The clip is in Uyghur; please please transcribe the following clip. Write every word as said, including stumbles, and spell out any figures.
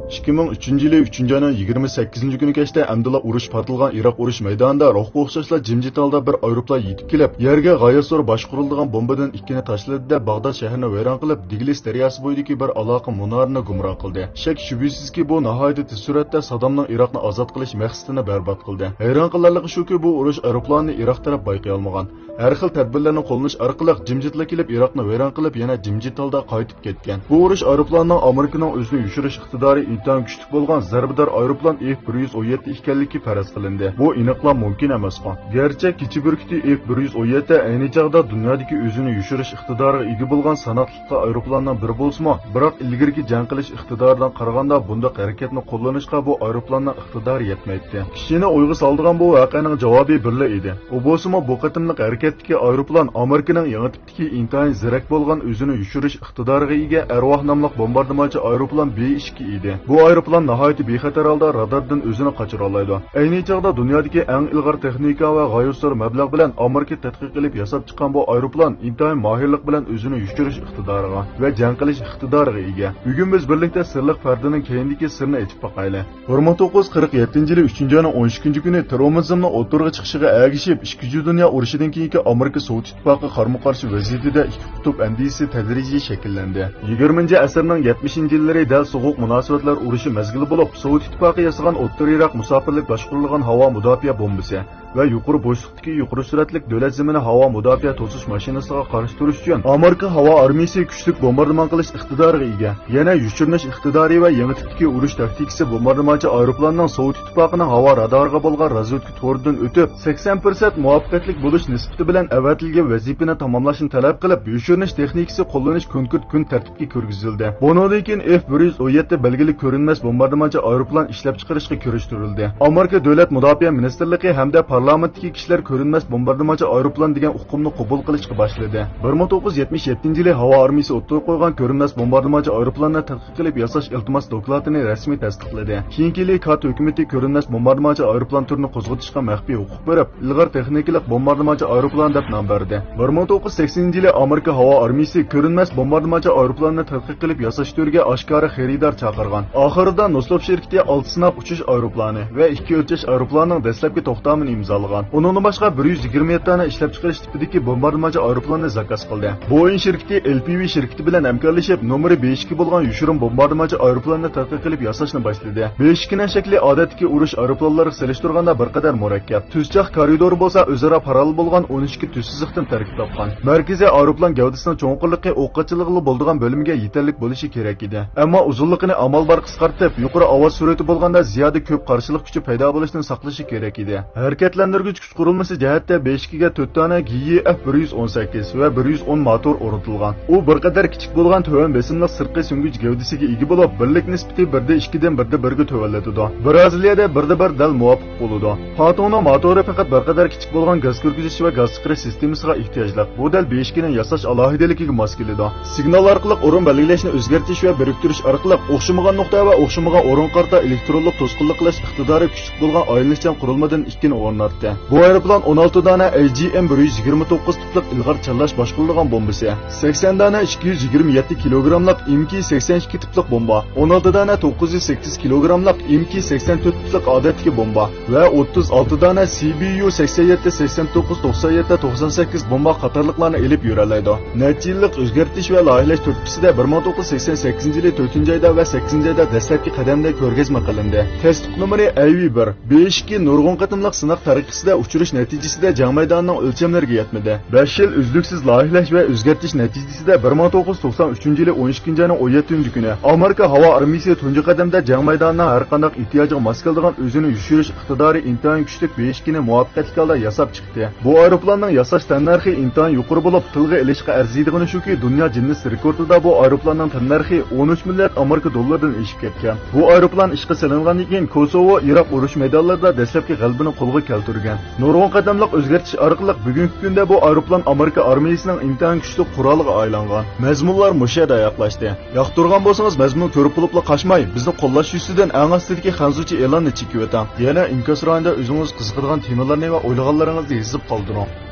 ئىككى مىڭ ئۈچىنچى يىلى ئۈچىنچى ئاينىڭ يىگىرمە سەككىزىنچى كۈنى كەچتە ئەمدىلا ئۇرۇش پارتلىغان ئىراق ئۇرۇش مەيدانىدا روھقا ئوخشاشلا جىمجىتالدا بىر ئايروپىلان يېتىپ كېلىپ، يەرگە غاياسور باشقۇرۇلىدىغان بومبىدىن ئىككىنى تاشلىدى-دە، باغداد شەھىرىنى ۋەيران قىلىپ، دىگلىس دەرياسى بويىدىكى بىر ئالاقە مۇنارىنى گۇمرا قىلدى. شەك-شۈبھىسىزكى، بۇ ناھايىتى تېز سۈرئەتتە سادامنىڭ ئىراقنى ئازاد قىلىش مەقسىتىنى بەربات قىلدى. ھەيران قىلارلىقى شۇكى، بۇ ئۇرۇش ئايروپىلانىنى ئىراق تەرەپ بايقىيالمىغان. ھەر خىل تەدبىرلەرنى قوللىنىش ئارقىلىق جىمجىتلا كېلىپ، ئىراقنى ۋەيران قىلىپ، يەنە جىمجىت ھالدا قايتىپ كەتكەن. بۇ ئۇرۇش ئايروپىلانىنىڭ ئامېرىكىنىڭ ئۆزىنى يوشۇرۇش ئىقتىدارى ئىنتايىن كۈچلۈك بولغان زەربىدار ئايروپىلان ئېف بىر يۈز ئون يەتتە ئىكەنلىكى پەرەز قىلىندى. بۇ ئېنىقلا مۇمكىن ئەمەسقۇ. گەرچە كېچە بۈركۈتى ئېف بىر يۈز ئون يەتتە ئەينى چاغدا دۇنيادىكى ئۆزىنى يوشۇرۇش ئىقتىدارىغا ئىگە بولغان ساناقلىقتا ئايروپىلاننىڭ بىرى بولسىمۇ، بىراق ئىلگىرىكى جەڭ قىلىش ئىقتىدارىدىن قارىغاندا بۇنداق ھەرىكەتنى قوللىنىشقا بۇ ئايروپىلاننىڭ ئىقتىدارى يەتمەيتتى. كىشىنى ئويغا سالىدىغان بۇ ۋەقەنىڭ جاۋابى بىرلا ئىدى. ئۇ بولسىمۇ بۇ قېتىملىق ھەرىكەتتىكى ئايروپىلان ئامېرىكىنىڭ يېڭى تىپتىكى ئىنتايىن زېرەك بولغان ئۆزىنى يوشۇرۇش ئىقتىدارىغا ئىگە ئەرۋاھ ناملىق بومباردىمانچى ئايروپىلان بى ئىككى ئىدى. بۇ ئايروپىلان ناھايىتى بىخەتەر ھالدا راداردىن ئۆزىنى قاچۇرالايدۇ. ئەينى چاغدا دۇنيادىكى ئەڭ ئىلغار تېخنىكا ۋە غايەت زور مەبلەغ بىلەن ئامېرىكا تەتقىق قىلىپ ياساپ چىققان بۇ ئايروپىلان ئىنتايىن ماھىرلىق بىلەن ئۆزىنى يوشۇرۇش ئىقتىدارىغا ۋە جەڭ قىلىش ئىقتىدارىغا ئىگە. بۈگۈن بىز بىرلىكتە سىرلىق پەردىنىڭ كەينىدىكى سىرنى ئېچىپ باقايلى. بىر مىڭ توققۇز يۈز قىرىق يەتتىنچى يىلى ئۈچىنچى ئاينىڭ ئون ئىككىنچى كۈنى تېررورىزمنى ئوتتۇرىغا چىقىشىغا ئەگىشىپ، ئىككىنچى دۇنيا ئۇرۇشىدىن كېيىنكى ئامېرىكا سوۋېت ئىتتىپاقى قارمۇ-قارشى ۋەزىيىتىدە ئىككى قۇتۇپ ئەندىزىسى تەدرىجىي شەكىللەندى. يىگىرمىنچى ئەسىرنىڭ يەتمىشىنچى يىللىرى دەل سوغۇق مۇناسىۋەتلەر ئۇرۇشى مەزگىلى بولۇپ، سوۋېت ئىتتىپاقى ياسىغان ئوتتۇرا يىراق مۇساپىرلىك باشقۇرۇلغان ھاۋا مۇداپىئە بومبىسى ۋە يۇقىرى بوشلۇقتىكى يۇقىرى سۈرئەتلىك دۆلەت زېمىنى ھاۋا مۇداپىئە توسۇش ماشىنىسىغا قارشى تۇرۇش ئۈچۈن ئامېرىكا ھاۋا ئارمىيىسى كۈچلۈك بومباردىمان قىلىش ئىقتىدارىغا ئىگە. يەنە يوشۇرۇنۇش ئىقتىدارى ۋە يېڭى تىپتىكى ئۇرۇش تاكتىكىسى بومباردىمانچى ئايروپىلاننىڭ سوۋېت ئىتتىپاقىنىڭ ھاۋا رادارىغا بولغان رازۋېدكا تورىدىن ئۆتۈپ، سەكسەن پىرسەنت مۇۋەپپەقىيەتلىك بولۇش نىسبىتى بىلەن ئەۋەتىلگەن ۋەزىپىنى تاماملاشنى تەلەپ قىلىپ، يوشۇرۇنۇش تېخنىكىسى قوللىنىش كونكرېت كۈن تەرتىپكە كىرگۈزۈلدى. بۇنىڭدىن كېيىن ئېف بىر يۈز ئون يەتتە بەلگىلىك كۆرۈنمەس بومباردىمانچى ئايروپىلان ئىشلەپچىقىرىشقا كىرىشتۈرۈلدى. ئامېرىكا دۆلەت مۇداپىئە مىنىستىرلىقى ھەمدە پارلامېنتتىكى كىشىلەر كۆرۈنمەس بومباردىمانچى ئايروپىلان دېگەن ئۇقۇمنى قوبۇل قىلىشقا باشلىدى. بىر مىڭ توققۇز يۈز يەتمىش يەتتىنچى يىلى ھاۋا ئارمىيىسى ئوتتۇرىغا قويغان كۆرۈنمەس بومباردىمانچى ئايروپىلاننى تەتقىق قىلىپ ياساش ئىلتىماس دوكلاتىنى رەسمىي تەستىقلىدى. كېيىنكى يىلى كات ھۆكۈمىتى كۆرۈنمەس بومباردىمانچى ئايروپىلان تۈرىنى قوزغىتىشقا مەخپىي ھوقۇق بېرىپ، ئىلغار تېخنىكىلىق بومباردىمانچى ئايروپىلان دەپ نام بەردى. بىر مىڭ توققۇز يۈز سەكسىنىنچى يىلى ئامېرىكا ھاۋا ئارمىيىسى كۆرۈنمەس بومباردىمانچى ئايروپىلاننى تەتقىق قىلىپ ياساش تۈرىگە ئاشكارا خېرىدار چاقىرغان. ئاخىرىدا نوسلوف شىركىتى ئالتە سىناپ ئۇچۇش ئايروپىلانى ۋە ئىككى ئۆلچەش ئايروپىلاننىڭ دەسلەپكى توختامىنى ئىمزالىغان. ئۇنىڭدىن باشقا بىر يۈز يىگىرمە يەتتە دانە ئىشلەپچىقىرىش تىپىدىكى بومباردىمانچى ئايروپىلاننى زاكاز قىلدى. بوئېڭ شىركىتى ئېل پى ۋى شىركىتى بىلەن ھەمكارلىشىپ، نومۇرى بەش ئىككى بولغان يوشۇرۇن بومباردىمانچى ئايروپىلاننى تەتقىق قىلىپ ياساشنى باشلىدى. بەش ئىككىنىڭ شەكلى ئادەتتىكى ئۇرۇش ئايروپىلانلىرىغا سېلىشتۇرغاندا بىر قەدەر مۇرەككەپ. تۈزچاق كارىدورى بولسا ئۆزئارا پاراللېل بولغان ئون ئىككى تۈز سىزىقتىن تەركىب تاپقان. مەركىزىي ئايروپىلان گەۋدىسىنىڭ چوڭقۇرلۇقى ئوق قاچىلىغىلى بولىدىغان بۆلۈمگە يېتەرلىك بولۇشى كېرەك ئىدى. ئەمما ئۇزۇنلۇقىنى ئامال بار قىسقارتىپ، يۇقىرى ئاۋاز سۈرئىتى بولغاندا زىيادە كۆپ قارشىلىق كۈچى پەيدا بولۇشتىن ساقلىشى كېرەك ئىدى. ھەرىكەتلەندۈرگۈچ كۈچ قۇرۇلمىسى جەھەتتە بەش ئىككىگە تۆت دانە گې ئېف بىر يۈز ئون سەككىز ۋە بىر يۈز ئون ماتور ئورنىتىلغان. ئۇ بىر قەدەر كىچىك بولغان تۆۋەن بېسىملىق سىرتقى سۈڭگۈچ گەۋدىسىگە ئىگە بولۇپ، بىرلىك نىسبىتى بىردە ئىككىدىن بىردە بىرگە تۆۋەنلىتىدۇ. بىرازىلىيەدە بىردە بىر دەل مۇۋاپىق بولىدۇ. پاتوڭنىڭ ماتورى پەقەت بىر قەدەر كىچىك بولغان گاز كىرگۈزۈش ۋە گاز چىقىرىش سىستېمىسىغا ئېھتىياجلىق. بۇ دەل بەش ئىككىنىڭ ياساش ئالاھىدىلىكىگە ماس كېلىدۇ. سىگنال ئارقىلىق ئورۇن بەلگىلەشنى ئۆزگەرتىش ۋە بىرىكتۈرۈش ئارقىلىق ئوخشىمىغان نۇقتا ۋە ئوخشىمىغان ئورۇنغا قارىتا ئېلېكترونلۇق توسقۇنلۇق قىلىش ئىقتىدارى كۈچلۈك بولغان ئايلىنىشچان قۇرۇلمىدىن ئىككىنى ئورناتتى. بۇ ئايروپىلان ئون ئالتە دانە ئەي جى ئېم بىر يۈز يىگىرمە توققۇز تىپلىق ئىلغار چانلاش باشقۇرۇلىدىغان بومبىسى، سەكسەن دانە ئىككى يۈز يىگىرمە يەتتە كىلوگراملىق ئېم كى سەكسەن ئىككى تىپلىق بومبا، ئون ئالتە دانە توققۇز يۈز سەككىز كىلوگراملىق ئېم كى سەكسەن تۆت تىپلىق ئادەتتىكى بومبا ۋە ئوتتۇز ئالتە دانە سى بى يۇ سەكسەن يەتتە، سەكسەن توققۇز، توقسان يەتتە، توقسان سەككىز بومبا قاتارلىقلارنى ئېلىپ يۈرەلەيدۇ. نەچچە يىللىق ئۆزگەرتىش ۋە لايىھەلەش تۈرتكىسىدە بىر مىڭ توققۇز يۈز سەكسەن سەككىزىنچى يىلى تۆتىنچى ئايدا ۋە سەككىزىنچى ئايدا دەسلەپكى قەدەمدە كۆرگەزمە قىلىندى. تەستىق نومۇرى ئەي ۋى بىر. بەش ئىككى نۇرغۇن قېتىملىق سىناق تەرىقىسىدە ئۇچۇرۇش نەتىجىسىدە جەڭ مەيدانىنىڭ ئۆلچەملىرىگە يەتمىدى. بەش يىل ئۈزلۈكسىز لايىھەلەش ۋە ئۆزگەرتىش نەتىجىسىدە بىر مىڭ توققۇز يۈز توقسان ئۈچىنچى يىلى ئون ئىككىنچى ئاينىڭ ئون يەتتىنچى كۈنى ئامېرىكا ھاۋا ئارمىيىسى تۇنجى قەدەمدە جەڭ مەيدانىنىڭ ھەر قانداق ئېھتىياجىغا ماس كېلىدىغان ئۆزىنى يوشۇرۇش ئىقتىدارى ئىنتايىن كۈچلۈك بەش ئىككىنى مۇۋەپپەقىيەتلىك ھالدا ياساپ چىقتى. بۇ ئايروپىلاننىڭ ياساش تەننەرخى ئىنتايىن يۇقىرى بولۇپ، تىلغا ئېلىشقا ئەرزىيدىغىنى شۇكى، دۇنيا گىننېس رېكورتىدا بۇ ئايروپىلاننىڭ تەننەرخى ئون ئۈچ مىليارد ئامېرىكا دوللىرىدىن ئېشىپ كەتكەن. بۇ ئايروپىلان ئىشقا سېلىنغاندىن كېيىن، كوسوۋو، ئىراق ئۇرۇش مەيدانلىرىدا دەسلەپكى غەلىبىنى قولغا كەلتۈرگەن. نۇرغۇن قەدەملىق ئۆزگەرتىش ئارقىلىق بۈگۈنكى كۈندە بۇ ئايروپىلان ئامېرىكا ئارمىيىسىنىڭ ئىنتايىن كۈچلۈك قورالىغا ئايلانغان. مەزمۇنلار مۇشۇ يەردە ئاياغلاشتى. ياقتۇرغان بولسىڭىز، مەزمۇن كۆرۈپ بولۇپلا قاچماي، بىزنى قوللاش يۈزىسىدىن ئەڭ ئاستىدىكى خەنزۇچە ئېلاننى چېكىۋېتىڭ. يەنە ئىنكاس رايونىدا ئۆزىڭىز قىزىقىدىغان تېمىلارنى ۋە ئويلىغانلىرىڭىزنى يېزىپ قالدۇرۇڭ.